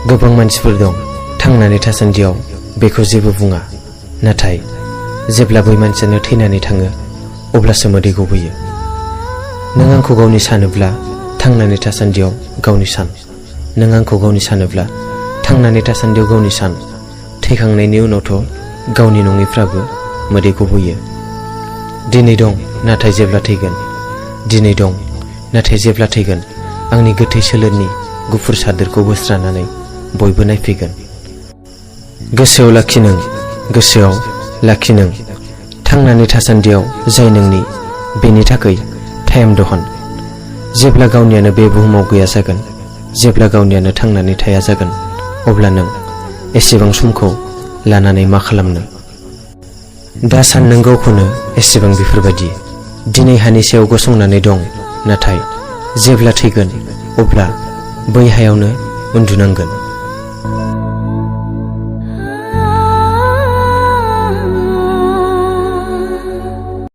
गोबां मानसिफोर दं थांनानै थासान्दियाव बेखौ जेबो बुङा, नाथाय जेब्ला बै मानसियानो थैनानै थाङो अब्लासो मोदै गबोयो। नों आंखौ गावनि सानोब्ला थांनानै थासान्दियाव गावनि सान, नों आंखौ गावनि सानोब्ला थांनानै थासान्दियाव गावनि सान, थैखांनायनि उनावथ' गावनि नङैफ्राबो मोदै गबोयो। दिनै दं नाथाय जेब्ला थैगोन, दिनै दं नाथाय जेब्ला थैगोन आंनि गोथै सोलेरनि गुफुर सादोरखौ बोस्रानानै बयबो नायफैगोन। गोसोआव लाखि नों, गोसोआव लाखि नों, थांनानै थासान्दियाव जाय नोंनि बेनि थाखाय टाइम दहन। जेब्ला गावनियानो बे बुहुमाव गैया जागोन, जेब्ला गावनियानो थांनानै थाया जागोन, अब्ला नों एसेबां समखौ लानानै मा खालामनो? दा सान नों गावखौनो एसेबां बेफोरबायदि दिनै हानि सायाव गसंनानै दं, नाथाय जेब्ला थैगोन अब्ला बै हायावनो उन्दुनांगोन।